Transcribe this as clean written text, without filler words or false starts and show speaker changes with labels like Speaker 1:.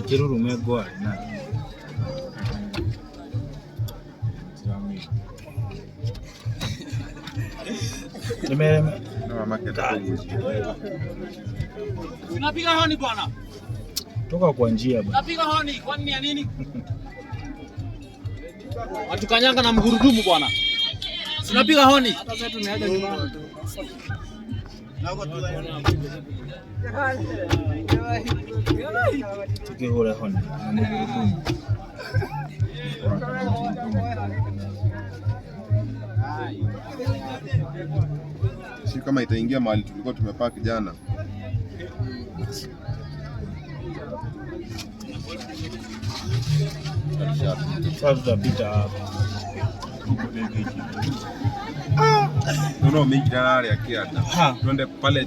Speaker 1: Kirurume gwali na
Speaker 2: Tunapiga honi bwana.
Speaker 1: Toka kwa njia bwana.
Speaker 2: Tunapiga honi, kwani ni ya nini? Watukanyanga na mgurudumu bwana. Tunapiga honi.
Speaker 1: Tukihura honi na mgurudumu.
Speaker 3: Si kama itaingia mahali tulikuwa tumepaki jana.
Speaker 1: Sasa tutapita hapa.
Speaker 3: No, no, mingi tayari akiata. Twende pale.